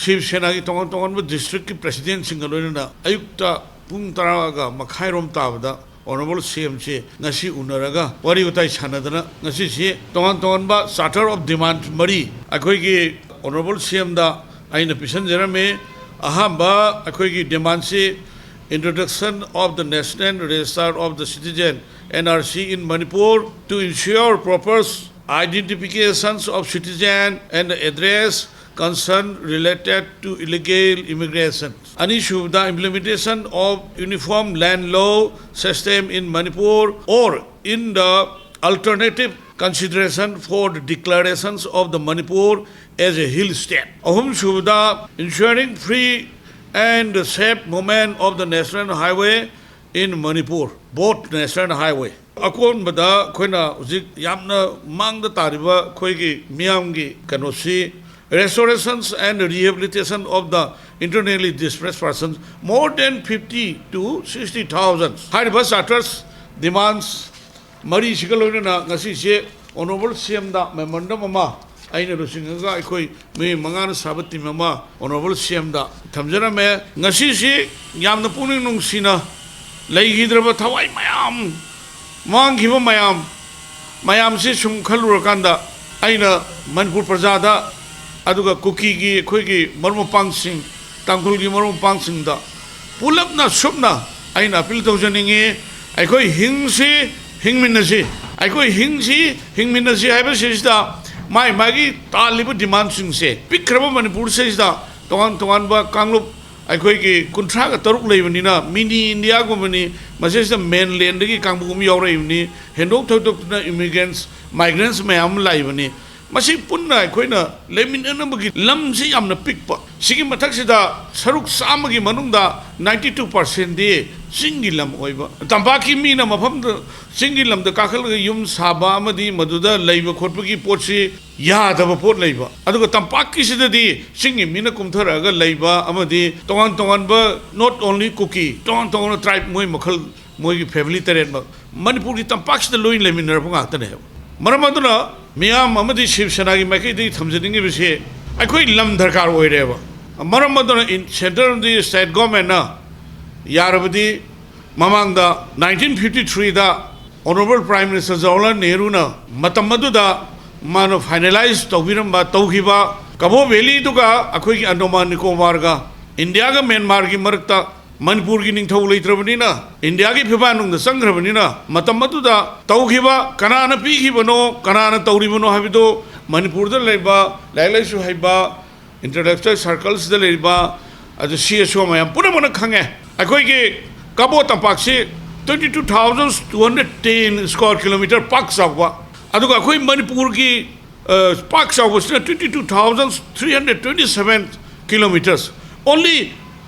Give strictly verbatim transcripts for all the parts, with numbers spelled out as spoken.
ꯁꯤꯕ ꯁꯦꯅꯥꯒꯤ ꯇꯣꯉꯥꯟ ꯇꯣꯉꯥꯟꯕ ꯗꯤꯁꯇ꯭ꯔꯤꯛꯀꯤ ꯄ꯭ꯔꯁꯤꯗꯦꯟꯁꯤꯡꯒ ꯂꯣꯏꯅꯅ ꯑꯌꯨꯛꯇ ꯄꯨꯡ ꯇꯔꯥꯒ ꯃꯈꯥꯏꯔꯣꯝ ꯇꯥꯕꯗ ꯑꯣꯅꯔꯦꯕꯜ ꯁꯤ ꯑꯦꯝꯁꯤ ꯉꯁꯤ ꯎꯅꯔꯒ ꯋꯥꯔꯤ ꯋꯥꯇꯥꯏ ꯁꯥꯟꯅꯗꯅ ꯉꯁꯤꯁꯤ ꯇꯣꯉꯥꯟ ꯇꯣꯉꯥꯟꯕ ꯆꯥꯔꯇꯔ ꯑꯣꯐ ꯗꯤꯃꯥꯟ ꯃꯔꯤ ꯑꯩꯈꯣꯏꯒꯤ ꯑꯣꯅꯔꯦꯕꯜ ꯁꯤ ꯑꯦꯝꯗ ꯑꯩꯅ ꯄꯤꯁꯤꯟꯖꯔꯝꯃꯤ꯫ ꯑꯍꯥꯟꯕ ꯑꯩꯈꯣꯏꯒꯤ ꯗꯤꯃꯥꯟꯁꯤ introduction of the National Register of the Citizen, N R C, in Manipur to ensure proper identifications of citizen and address concern related to illegal immigration. ꯑꯅꯤꯁꯨꯕꯗ implementation of uniform land law system in Manipur or in the alternative consideration for the declarations of the Manipur as a hill state. ꯑꯍꯨꯝꯁꯨꯕꯗ ensuring free and safe movement of the national highway in Manipur, both national highway. ꯑꯀꯣꯟꯕꯗ ꯑꯩꯈꯣꯏꯅ ꯍꯧꯖꯤꯛ ꯌꯥꯝꯅ ꯃꯥꯡꯗ ꯇꯥꯔꯤꯕ ꯑꯩꯈꯣꯏꯒꯤ ꯃꯤꯌꯥꯝꯒꯤ ꯀꯩꯅꯣꯁꯤ restorations and rehabilitation of the internally displaced persons, more than fifty to sixty thousand. ꯍꯥꯏꯔꯤꯕ ꯆꯥꯔꯇꯔꯁ ꯗꯤꯃꯥꯟꯁ ꯃꯔꯤꯁꯤꯒ ꯂꯣꯏꯅꯅ ꯉꯁꯤꯁꯦ ꯑꯣꯅꯔꯦꯕꯜ ꯁꯤ ꯑꯦꯝꯗ ꯃꯦꯃꯣꯔꯦꯟꯗꯝ ꯑꯃ ꯑꯩꯅ ꯂꯨꯆꯤꯡꯉꯒ ꯑꯩꯈꯣꯏ ꯃꯤꯑꯣꯏ ꯃꯉꯥꯅ ꯁꯥꯕ ꯇꯤꯝ ꯑꯃ ꯑꯣꯅꯔꯦꯕꯜ ꯁꯤ ꯑꯦꯝꯗ ꯊꯝꯖꯔꯝꯃꯦ꯫ ꯉꯁꯤꯁꯤ ꯌꯥꯝꯅ ꯄꯨꯛꯅꯤꯡ ꯅꯨꯡꯁꯤꯅ ꯂꯩꯈꯤꯗ꯭ꯔꯕ ꯊꯋꯥꯏ ꯃꯌꯥꯝ ꯃꯥꯡꯈꯤꯕ ꯃꯌꯥꯝ, ꯃꯌꯥꯝꯁꯤ ꯁꯨꯝ ꯈꯜꯂꯨꯔꯀꯥꯟꯗ ꯑꯩꯅ ꯃꯅꯤꯄꯨꯔ ꯄ꯭ꯔꯖꯥꯗ, ꯑꯗꯨꯒ ꯀꯨꯀꯤꯒꯤ ꯑꯩꯈꯣꯏꯒꯤ ꯃꯔꯨꯞ ꯃꯄꯥꯡꯁꯤꯡ, ꯇꯥꯡꯈꯨꯜꯒꯤ ꯃꯔꯨꯞ ꯃꯄꯥꯡꯁꯤꯡꯗ ꯄꯨꯂꯞꯅ ꯁꯨꯞꯅ ꯑꯩꯅ ꯑꯄꯤꯜ ꯇꯧꯖꯅꯤꯡꯉꯤ꯫ ꯑꯩꯈꯣꯏ ꯍꯤꯡꯁꯤ, ꯍꯤꯡꯃꯤꯟꯅꯁꯤ꯫ ꯑꯩꯈꯣꯏ ꯍꯤꯡꯁꯤ, ꯍꯤꯡꯃꯤꯟꯅꯁꯤ ꯍꯥꯏꯕꯁꯤꯗ ꯃꯥꯏ ꯃꯥꯒꯤ ꯇꯥꯜꯂꯤꯕ ꯗꯤꯃꯥꯟꯁꯤꯡꯁꯦ ꯄꯤꯛꯈ꯭ꯔꯕ ꯃꯅꯤꯄꯨꯔꯁꯤꯗ ꯇꯣꯉꯥꯟ ꯇꯣꯉꯥꯟꯕ ꯀꯥꯡꯂꯨꯞ ꯑꯩꯈꯣꯏꯒꯤ ꯀꯨꯟꯊ꯭ꯔꯥꯒ ꯇꯔꯨꯛ ꯂꯩꯕꯅꯤꯅ ꯃꯤꯅꯤ ꯏꯟꯗꯤꯌꯥꯒꯨꯝꯕꯅꯤ꯫ ꯃꯁꯤꯁꯤꯗ ꯃꯦꯟꯂꯦꯟꯗꯒꯤ ꯀꯥꯡꯕꯨ ꯑꯃ ꯌꯥꯎꯔꯛꯏꯕꯅꯤ꯫ ꯍꯦꯟꯗꯣꯛ ꯊꯣꯏꯗꯣꯛꯇꯨꯅ ꯏꯃꯤꯒ꯭ꯔꯦꯟꯁ, ꯃꯥꯏꯒ꯭ꯔꯦꯟꯁ ꯃꯌꯥꯝ ꯑꯃ ꯂꯥꯛꯏꯕꯅꯤ꯫ ꯃꯁꯤ ꯄꯨꯟꯅ ꯑꯩꯈꯣꯏꯅ ꯂꯩꯃꯤꯟꯅꯅꯕꯒꯤ ꯂꯝꯁꯤ ꯌꯥꯝꯅ ꯄꯤꯛꯄ꯫ ꯁꯤꯒꯤ ꯃꯊꯛꯁꯤꯗ ꯁꯔꯨꯛ ꯆꯥꯝꯃꯒꯤ ꯃꯅꯨꯡꯗ ninety two percentꯗꯤ ꯆꯤꯡꯒꯤ ꯂꯝ ꯑꯣꯏꯕ꯫ ꯇꯝꯄꯥꯛꯀꯤ ꯃꯤꯅ ꯃꯐꯝꯗ, ꯆꯤꯡꯒꯤ ꯂꯝꯗ ꯀꯥꯈꯠꯂꯒ ꯌꯨꯝ ꯁꯥꯕ ꯑꯃꯗꯤ ꯃꯗꯨꯗ ꯂꯩꯕ ꯈꯣꯠꯄꯒꯤ ꯄꯣꯠꯁꯤ ꯌꯥꯗꯕ ꯄꯣꯠ ꯂꯩꯕ꯫ ꯑꯗꯨꯒ ꯇꯝꯄꯥꯛꯀꯤꯁꯤꯗꯗꯤ ꯆꯤꯡꯒꯤ ꯃꯤꯅ ꯀꯨꯝꯊꯔꯛꯑꯒ ꯂꯩꯕ ꯑꯃꯗꯤ ꯇꯣꯉꯥꯟ ꯇꯣꯉꯥꯟꯕ, not only ꯀꯨꯀꯤ, ꯇꯣꯉꯥꯟ ꯇꯣꯉꯥꯟꯕ tribe, ꯃꯣꯏ ꯃꯈꯜ, ꯃꯣꯏꯒꯤ family ꯇꯔꯦꯠꯃꯛ ꯃꯅꯤꯄꯨꯔꯒꯤ ꯇꯝꯄꯥꯛꯁꯤꯗ ꯂꯣꯏꯅ ꯂꯩꯃꯤꯟꯅꯔꯕ ꯉꯥꯛꯇꯅꯦꯕ꯫ ꯃꯔꯝ ꯑꯗꯨꯅ ꯃꯤꯌꯥꯝ ꯑꯃꯗꯤ ꯁꯤꯕ ꯁꯦꯅꯥꯒꯤ ꯃꯥꯏꯀꯩꯗꯒꯤ ꯊꯝꯖꯅꯤꯡꯉꯤꯕꯁꯤ, ꯑꯩꯈꯣꯏ ꯂꯝ ꯗꯔꯀꯥꯔ ꯑꯣꯏꯔꯦꯕ꯫ ꯃꯔꯝ ꯑꯗꯨꯅ ꯏꯟ-, centre ꯑꯃꯗꯤ state governmentꯅ ꯌꯥꯔꯕꯗꯤ ꯃꯃꯥꯡꯗ nineteen fifty threeꯗ Honourable Prime Minister Jawaharlal ꯅꯦꯍꯔꯨꯅ ꯃꯇꯝ ꯑꯗꯨꯗ ꯃꯥꯅ finalise ꯇꯧꯕꯤꯔꯝꯕ, ꯇꯧꯈꯤꯕ ꯀꯕꯣ ꯚꯦꯂꯤꯗꯨꯒ ꯑꯩꯈꯣꯏꯒꯤ ꯑꯟꯗꯣꯃꯥꯟ ꯅꯤꯀꯣꯕꯥꯔꯒ ꯏꯟꯗꯤꯌꯥꯒ ꯃ꯭ꯌꯥꯟꯃꯥꯔꯒꯤ ꯃꯔꯛꯇ ꯃꯅꯤꯄꯨꯔꯒꯤ ꯅꯤꯡꯊꯧ ꯂꯩꯇ꯭ꯔꯕꯅꯤꯅ, ꯏꯟꯗꯤꯌꯥꯒꯤ ꯐꯤꯕꯥꯛꯅꯨꯡꯗ ꯆꯪꯈ꯭ꯔꯕꯅꯤꯅ, ꯃꯇꯝ ꯑꯗꯨꯗ ꯇꯧꯈꯤꯕ, ꯀꯅꯥꯅ ꯄꯤꯈꯤꯕꯅꯣ, ꯀꯅꯥꯅ ꯇꯧꯔꯤꯕꯅꯣ ꯍꯥꯏꯕꯗꯨ ꯃꯅꯤꯄꯨꯔꯗ ꯂꯩꯕ ꯂꯥꯏꯔꯤꯛ ꯂꯥꯏꯁꯨ ꯍꯩꯕ, intellectual circlesꯇ ꯂꯩꯔꯤꯕ, ꯑꯗꯨ C S O ꯃꯌꯥꯝ ꯄꯨꯝꯅꯃꯛꯅ ꯈꯪꯉꯦ꯫ ꯑꯩꯈꯣꯏꯒꯤ ꯀꯕꯣ ꯇꯝꯄꯥꯛꯁꯤ twenty two thousand two hundred ten square kilometre ꯄꯥꯛ ꯆꯥꯎꯕ, ꯑꯗꯨꯒ ꯑꯩꯈꯣꯏ ꯃꯅꯤꯄꯨꯔꯒꯤ, ꯑ, ꯄꯥꯛ ꯆꯥꯎꯕꯁꯤꯅ twenty two thousand three hundred twenty seven kilometres, only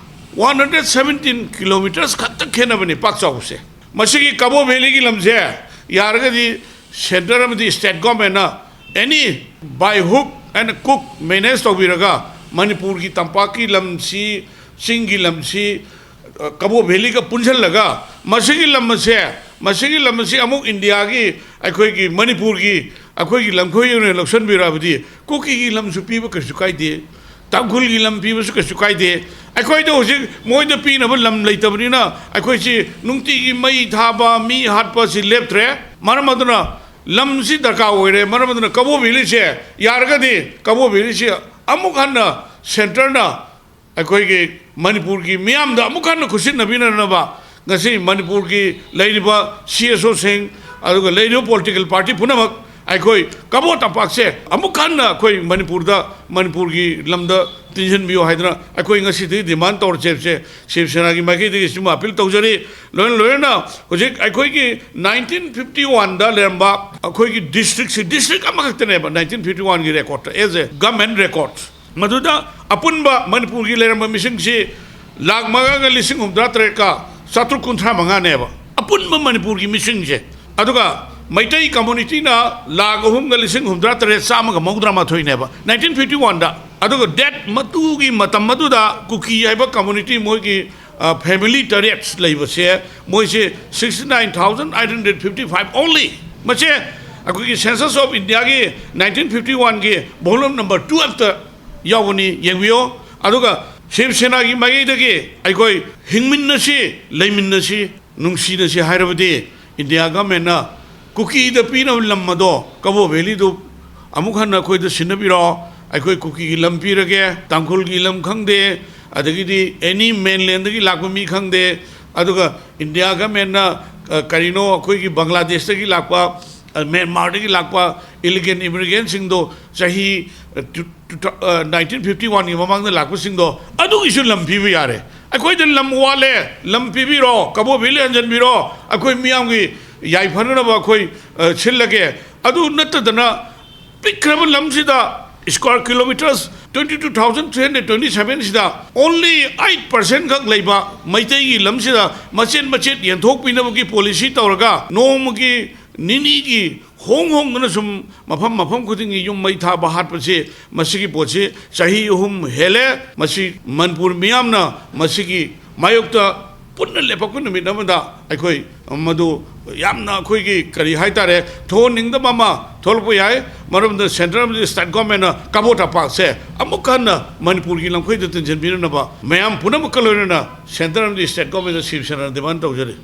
one hundred seventeen kilometres ꯈꯛꯇ ꯈꯦꯠꯅꯕꯅꯤ ꯄꯥꯛ ꯆꯥꯎꯕꯁꯦ꯫ ꯃꯁꯤꯒꯤ ꯀꯕꯣ ꯚꯦꯂꯤꯒꯤ ꯂꯝꯁꯦ ꯌꯥꯔꯒꯗꯤ centre ꯑꯃꯗꯤ state governmentꯅ any by hook and crook manage ꯇꯧꯕꯤꯔꯒ ꯃꯅꯤꯄꯨꯔꯒꯤ ꯇꯝꯄꯥꯛꯀꯤ ꯂꯝꯁꯤ, ꯆꯤꯡꯒꯤ ꯂꯝꯁꯤ, ꯑ, ꯀꯕꯣ ꯚꯦꯂꯤꯒ ꯄꯨꯟꯁꯤꯜꯂꯒ ꯃꯁꯤꯒꯤ ꯂꯝ ꯑꯁꯦ, ꯃꯁꯤꯒꯤ ꯂꯝ ꯑꯁꯤ ꯑꯃꯨꯛ ꯏꯟꯗꯤꯌꯥꯒꯤ, ꯑꯩꯈꯣꯏꯒꯤ ꯃꯅꯤꯄꯨꯔꯒꯤ, ꯑꯩꯈꯣꯏꯒꯤ ꯂꯝꯈꯣꯏ ꯑꯣꯏꯅ ꯂꯧꯁꯤꯟꯕꯤꯔꯛꯑꯕꯗꯤ ꯀꯨꯀꯤꯒꯤ ꯂꯝꯁꯨ ꯄꯤꯕ ꯀꯩꯁꯨ ꯀꯥꯏꯗꯦ, ꯇꯥꯡꯈꯨꯜꯒꯤ ꯂꯝ ꯄꯤꯕꯁꯨ ꯀꯩꯁꯨ ꯀꯥꯏꯗꯦ꯫ ꯑꯩꯈꯣꯏꯗ ꯍꯧꯖꯤꯛ ꯃꯣꯏꯗ ꯄꯤꯅꯕ ꯂꯝ ꯂꯩꯇꯕꯅꯤꯅ ꯑꯩꯈꯣꯏꯁꯤ ꯅꯨꯡꯇꯤꯒꯤ ꯃꯩ ꯊꯥꯕ, ꯃꯤ ꯍꯥꯠꯄ ꯑꯁꯤ ꯂꯦꯞꯇ꯭ꯔꯦ꯫ ꯃꯔꯝ ꯑꯗꯨꯅ ꯂꯝꯁꯤ ꯗꯔꯀꯥꯔ ꯑꯣꯏꯔꯦ꯫ ꯃꯔꯝ ꯑꯗꯨꯅ ꯀꯕꯣ ꯚꯦꯂꯤꯁꯦ ꯌꯥꯔꯒꯗꯤ ꯀꯕꯣ ꯚꯦꯂꯤꯁꯤ ꯑꯃꯨꯛ ꯍꯟꯅ centreꯅ ꯑꯩꯈꯣꯏꯒꯤ ꯃꯅꯤꯄꯨꯔꯒꯤ ꯃꯤꯌꯥꯝꯗ ꯑꯃꯨꯛ ꯍꯟꯅ ꯈꯨꯠꯁꯤꯟꯅꯕꯤꯅꯅꯕ ꯉꯁꯤ ꯃꯅꯤꯄꯨꯔꯒꯤ ꯂꯩꯔꯤꯕ C S Oꯁꯤꯡ, ꯑꯗꯨꯒ ꯂꯩꯔꯤꯕ political party ꯄꯨꯝꯅꯃꯛ ꯑꯩꯈꯣꯏ ꯀꯕꯣ ꯇꯝꯄꯥꯛꯁꯦ ꯑꯃꯨꯛ ꯍꯟꯅ ꯑꯩꯈꯣꯏ ꯃꯅꯤꯄꯨꯔꯗ, ꯃꯅꯤꯄꯨꯔꯒꯤ ꯂꯝꯗ ꯇꯤꯟꯁꯤꯟꯕꯤꯌꯨ ꯍꯥꯏꯗꯅ ꯑꯩꯈꯣꯏ ꯉꯁꯤꯗꯒꯤ demand ꯇꯧꯔꯁꯦ ꯍꯥꯏꯕꯁꯦ ꯁꯤꯕ ꯁꯦꯅꯥꯒꯤ ꯃꯥꯏꯀꯩꯗꯒꯤ ꯁꯤꯃ appeal ꯇꯧꯖꯔꯤ꯫ ꯂꯣꯏꯅ ꯂꯣꯏꯅꯅ ꯍꯧꯖꯤꯛ ꯑꯩꯈꯣꯏꯒꯤ nineteen fifty oneꯗ ꯂꯩꯔꯝꯕ ꯑꯩꯈꯣꯏꯒꯤ districtꯁꯤ district ꯑꯃꯈꯛꯇꯅꯦꯕ nineteen fifty oneꯒꯤ recordꯇ, as a government record꯫ ꯃꯗꯨꯗ ꯑꯄꯨꯟꯕ ꯃꯅꯤꯄꯨꯔꯒꯤ ꯂꯩꯔꯝꯕ ꯃꯤꯁꯤꯡꯁꯤ ꯂꯥꯈ ꯃꯉꯥꯒ ꯂꯤꯁꯤꯡ ꯍꯨꯝꯐꯨꯇꯔꯥ ꯇꯔꯦꯠꯀ ꯆꯥꯇ꯭ꯔꯨꯛ ꯀꯨꯟꯊ꯭ꯔꯥ ꯃꯉꯥꯅꯦꯕ, ꯑꯄꯨꯟꯕ ꯃꯅꯤꯄꯨꯔꯒꯤ ꯃꯤꯁꯤꯡꯁꯦ꯫ ꯑꯗꯨꯒ ꯃꯩꯇꯩ communityꯅ ꯂꯥꯈ ꯑꯍꯨꯝꯒ ꯂꯤꯁꯤꯡ ꯍꯨꯝꯐꯨꯇꯔꯥ ꯇꯔꯦꯠ ꯆꯥꯝꯃꯒ ꯃꯧꯗ꯭ꯔꯥ ꯃꯥꯊꯣꯏꯅꯦꯕ nineteen fifty oneꯗ꯫ ꯑꯗꯨꯒ that ꯃꯗꯨꯒꯤ ꯃꯇꯝ ꯑꯗꯨꯗ ꯀꯨꯀꯤ ꯍꯥꯏꯕ community ꯃꯣꯏꯒꯤ, ꯑ, family ꯇꯔꯦꯠ ꯂꯩꯕꯁꯦ, ꯃꯣꯏꯁꯦ sixty nine thousand eight hundred fifty five only꯫ ꯃꯁꯦ ꯑꯩꯈꯣꯏꯒꯤ Census of Indiaꯒꯤ nineteen fifty oneꯒꯤ volume number twelveꯇ ꯌꯥꯎꯕꯅꯤ, ꯌꯦꯡꯕꯤꯌꯣ꯫ ꯑꯗꯨꯒ ꯁꯤꯕ ꯁꯦꯅꯥꯒꯤ ꯃꯥꯏꯀꯩꯗꯒꯤ ꯑꯩꯈꯣꯏ ꯍꯤꯡꯃꯤꯟꯅꯁꯤ, ꯂꯩꯃꯤꯟꯅꯁꯤ, ꯅꯨꯡꯁꯤꯅꯁꯤ ꯍꯥꯏꯔꯕꯗꯤ ꯏꯟꯗꯤꯌꯥ ꯒꯃꯦꯟꯅ ꯀꯨꯀꯤꯗ ꯄꯤꯅꯕ ꯂꯝ ꯑꯗꯣ ꯀꯕꯣ ꯚꯦꯂꯤꯗꯨ ꯑꯃꯨꯛ ꯍꯟꯅ ꯑꯩꯈꯣꯏꯗ ꯁꯤꯟꯅꯕꯤꯔꯣ꯫ ꯑꯩꯈꯣꯏ ꯀꯨꯀꯤꯒꯤ ꯂꯝ ꯄꯤꯔꯒꯦ, ꯇꯥꯡꯈꯨꯜꯒꯤ ꯂꯝ ꯈꯪꯗꯦ, ꯑꯗꯒꯤꯗꯤ ꯑꯦꯅꯤ ꯃꯦꯟꯂꯦꯟꯗꯒꯤ ꯂꯥꯛꯄ ꯃꯤ ꯈꯪꯗꯦ, ꯑꯗꯨꯒ ꯏꯟꯗꯤꯌꯥ ꯒꯃꯦꯟꯅ, ꯑ, ꯀꯔꯤꯅꯣ, ꯑꯩꯈꯣꯏꯒꯤ ꯕꯪꯒ꯭ꯂꯥꯗꯦꯁꯇꯒꯤ ꯂꯥꯛꯄ, ꯑ, ꯃ꯭ꯌꯥꯟꯃꯥꯔꯗꯒꯤ ꯂꯥꯛꯄ ꯏꯂꯤꯒꯦꯜ ꯏꯃꯤꯒ꯭ꯔꯦꯟꯁꯤꯡꯗꯣ ꯆꯍꯤ, ꯑ, ꯇꯨ-, ꯇꯨ ꯊꯥ-, ꯑ, ꯅꯥꯏꯟꯇꯤꯟ ꯐꯤꯐꯇꯤ ꯋꯥꯟꯒꯤ ꯃꯃꯥꯡꯗ ꯂꯥꯛꯄꯁꯤꯡꯗꯣ, ꯑꯗꯨꯒꯤꯁꯨ ꯂꯝ ꯄꯤꯕ ꯌꯥꯔꯦ꯫ ꯑꯩꯈꯣꯏꯗ ꯂꯝ ꯋꯥꯠꯂꯦ, ꯂꯝ ꯄꯤꯕꯤꯔꯣ, ꯀꯕꯣ ꯚꯦꯂꯤ ꯍꯟꯖꯟꯕꯤꯔꯣ, ꯑꯩꯈꯣꯏ ꯃꯤꯌꯥꯝꯒꯤ ꯌꯥꯏꯐꯅꯅꯕ ꯑꯩꯈꯣꯏ, ꯑ, ꯁꯤꯜꯂꯒꯦ꯫ ꯑꯗꯨ ꯅꯠꯇꯗꯅ ꯄꯤꯛꯈ꯭ꯔꯕ ꯂꯝꯁꯤꯗ square kilometres twenty two thousand three hundred twenty seven ꯁꯤꯗ only eight percent ꯈꯛ ꯂꯩꯕ ꯃꯩꯇꯩꯒꯤ ꯂꯝꯁꯤꯗ ꯃꯆꯦꯠ ꯃꯆꯦꯠ ꯌꯦꯟꯊꯣꯛꯄꯤꯅꯕꯒꯤ ꯄꯣꯂꯤꯁꯤ ꯇꯧꯔꯒ ꯅꯣꯡꯃꯒꯤ ꯅꯤꯅꯤꯒꯤ ꯍꯣꯡ ꯍꯣꯡꯗꯨꯅ ꯁꯨꯝ ꯃꯐꯝ ꯃꯐꯝ ꯈꯨꯗꯤꯡꯒꯤ ꯌꯨꯝ ꯃꯩ ꯊꯥꯕ ꯍꯥꯠꯄꯁꯤ, ꯃꯁꯤꯒꯤ ꯄꯣꯠꯁꯤ ꯆꯍꯤ ꯑꯍꯨꯝ ꯍꯦꯜꯂꯦ꯫ ꯃꯁꯤ ꯃꯅꯤꯄꯨꯔ ꯃꯤꯌꯥꯝꯅ ꯃꯁꯤꯒꯤ ꯃꯥꯌꯣꯛꯇ ꯄꯨꯟꯅ ꯂꯦꯞꯄꯛꯄ ꯅꯨꯃꯤꯠ ꯑꯃꯗ ꯑꯩꯈꯣꯏ ꯃꯗꯨ ꯌꯥꯝꯅ ꯑꯩꯈꯣꯏꯒꯤ ꯀꯔꯤ ꯍꯥꯏꯇꯥꯔꯦ, ꯊꯣꯛꯍꯟꯅꯤꯡꯗꯕ ꯑꯃ ꯊꯣꯛꯂꯛꯄ ꯌꯥꯏ꯫ ꯃꯔꯝꯗ centre ꯑꯃꯗꯤ state governmentꯅ ꯀꯕꯣ ꯇꯝꯄꯥꯛꯁꯦ ꯑꯃꯨꯛ ꯍꯟꯅ ꯃꯅꯤꯄꯨꯔꯒꯤ ꯂꯝꯈꯩꯗ ꯇꯤꯟꯁꯤꯟꯕꯤꯅꯅꯕ ꯃꯌꯥꯝ ꯄꯨꯝꯅꯃꯛꯀ ꯂꯣꯏꯅꯅ centre ꯑꯃꯗꯤ state governmentꯗ ꯁꯤꯕ ꯁꯦꯅꯥꯅ demand ꯇꯧꯖꯔꯤ꯫